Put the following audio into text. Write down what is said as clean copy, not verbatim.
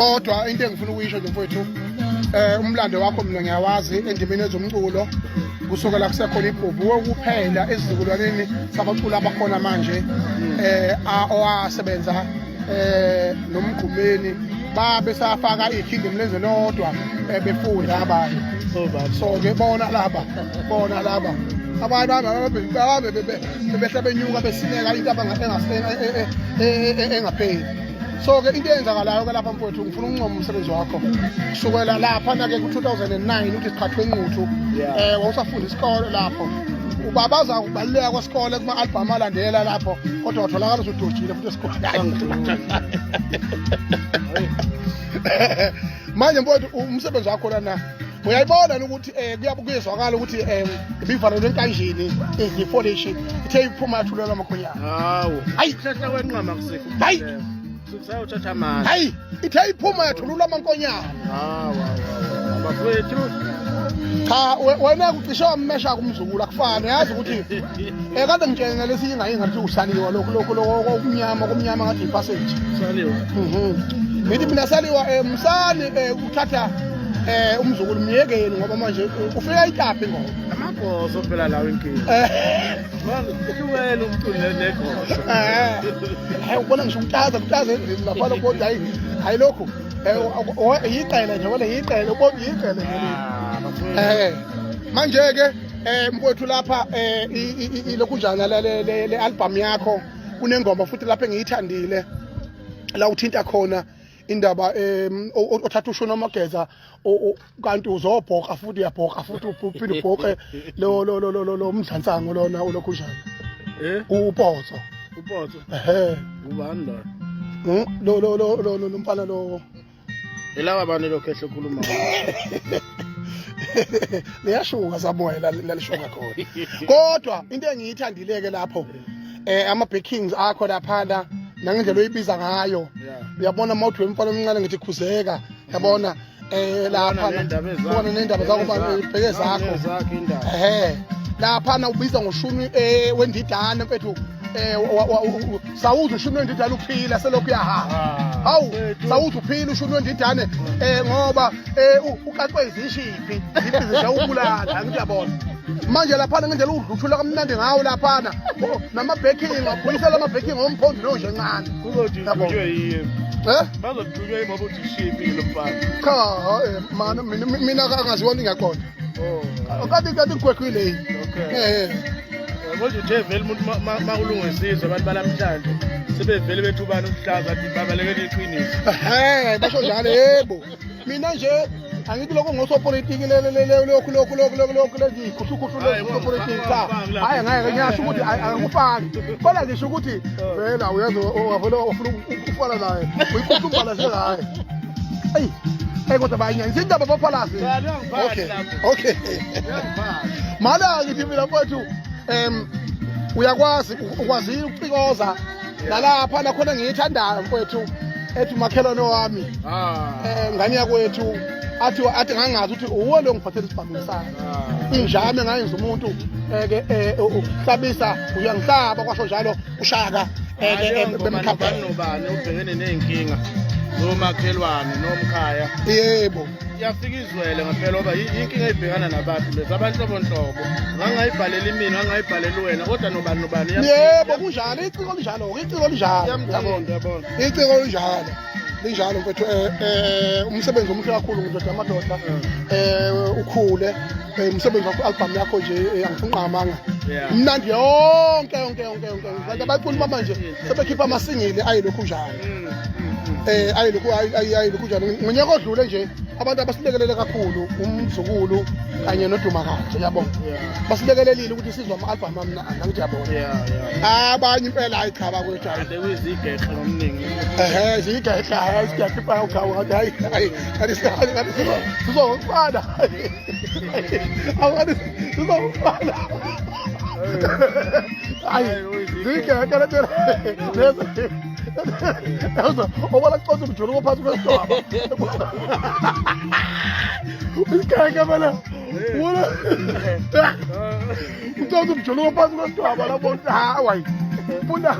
Kodwa into engifuna ukuyisho nje mfowethu, umlando wakho mina ngiyawazi endimeni ezomculo kusukela kusekhona ibhubhu kuphela esizukulwaneni sabaculi abakhona manje owasebenza nomgqumeni babe safaka ikhindi emlenzeni odwa befunda abanye. So ke bona laba, bona laba abanye babe behla benyuka besineka into engapheli. So ke into eyenzakalayo ke lapha mfowethu, ngifuna ukuncoma umsebenzi wakho kusukela lapha na ke ku-2009 uthi siqhathwe enquthu, wawusafunda isikole lapho ubabaza ukubaluleka kwesikole kuma-albhamu alandela lapho, kodwa watholakala usudojile futhi esikoleni. Manje mfowethu, umsebenzi wakho lana uyayibona ukuthi kuyezwakala ukuthi ibivalelwe enkanjini izifolishi ithe iphuma yathulelwa amakhonyana. Hawu. Hayi. Kuhlehla kwenqama kusikho. Hayi. Kusayothatha amandla. Hayi, ithe iphuma yathulula amankonyana. Hawu hawu. Bafethu. Cha, wena kucishe wamesha kumzukulu, akufani. Yazi ukuthi kade ngitshela lesinye ngayi ngathi usaliwa lokhu lokhu lokhu okumnyama kumnyama ngathi ipassage. Saliwa. Ngithi mina saliwa, msani uthatha umzukulu myekeni ngoba manje ufika itapi ngoba. Amabhoso phela lawo inkinga. Manje kuwena umculo negoso. Hayi, ubona ngisho ukutaza kutaza endlini lapha lokho, kodwa hayi hayi lokhu yiqele nje wena, yiqele, ubona yiqele nje leli. Ah, bafethu. Manje ke mfowethu lapha ilokhu njana le album yakho kunengoma futhi lapha engiyithandile la uthinta khona indaba othatha ushona amageza kanti uzobhoka futhi uyabhoka futhi uphinde ubhoke lo lo lo lo lo mdlansango lona ulokhu njani? Upotso. Upotso. Ehe. Ubani lo? Lo lo lo lo lo mfana lo. Ilaba abantu lokho ehlokhuluma. Liyashuka samoya lalishuka khona. Kodwa into engiyithandile ke lapho ama backings akho laphana nangendlela oyibiza ngayo. Uyabona mawuthi wemfana omncane ngithi khuzeka, yabona lapha ubona nendaba zakho bheke zakho. Zakho indaba. Ehe. Laphana ubiza ngoshuni wendidane mfethu, sawuza ushuni wendidane uphila selokhu uyahamba. Hawu, sawuza uphila ushuni wendidane ngoba uqaqwe izishiphi impisi ubulala, angithi uyabona. Manje laphana ngendlela udluthula kamnandi ngawo laphana nama-backing wabuyisela ama-backing omphondu nonje encane. Kuzothi Yabo. uthunywe yimi. Eh? Bazothunywa yimi ngoba uthi shipi lo mfana. Cha, mana mina angaziwona ngiyaqonda. Oh. Kade kade ngigwegwile yini. Okay. Eh. Kodwa uthe vele umuntu makulungisizwe abantu balamhlanje sebevele bethi ubani uhlaza athi babalekela iqiniso. Ehhe, basho njalo, yebo. Mina nje angithi lokho ngosopolitiki lokhu lokhu lokhu lokhu lokhu lezi khuhlukhuhlu Hayi, lezi sopolitiki, cha. awufaki lapho. Hayi, ngeke ngiyasho ukuthi angikufaki. Kodwa ngisho ukuthi vela uyazi wavela ufuna ukufana naye. Uyikhuhlumbala njengaye. Eyi, hey kodwa bayanyanyisa indaba baphalasi. Cha, liyangiphatha Okay. lapho. Okay. Uyangiphatha. Mala ngithi mina mfowethu uyakwazi ukwazile ukucikoza nalapha nakhona ngiyithandayo mfowethu ethi umakhelwane wami Ah. Ngane yakwethu athi ngangazi ukuthi uwe lo ngiphathela isibhamu ngisana. Injame ngayenza umuntu ke uhlabisa uyangihlaba kwasho njalo ushaka ke Leyo ngoma bemkhaphela. nobani nobani ubhekene ney'nkinga nomakhelwane nomkhaya. Yebo. Iyafika izwele ngempela ngoba inkinga ey'bhekana nabantu lezi abanhlobonhlobo. Ngangayibhalela imina, ngangayibhalela wena, kodwa nobani nobani Yebo, kunjalo, iciko linjalo, iciko linjalo. Iyamthinta, yabona. Iciko linjalo. Linjalo mfethu, umsebenzi omuhle kakhulu ndoda amadoda. Ukhule umsebenzi wakho, album yakho nje angifuni amanga. Mnandi yonke yonke yonke yonke. Kanti abaculi manje sebekhipha amasingile ayilokhu njalo. Ayilokhu ayilokhu njalo. Ngonyaka odlule nje abantu abasilekelele kakhulu umzukulu kanye noDuma kahle, yabona. Basilekelelile ukuthi sizwe ama-album amnandi, angithi yabona. Abanye impela hayi cha bakwethu hayi. Kade kuyizigeqe ngomningi. Ehe, zigehle, hayi sigehle impela uchawu ngathi hayi hayi kanti kanti sizofana. Awani sizofana. Hayi, zigehle lezi. Yazo, obala kuxoxa umjuluko phansi kwesitwaba. Isigeke phela. Wona. Uxoxa umjuluko phansi kwesitwaba lapho. Hayi. Funda.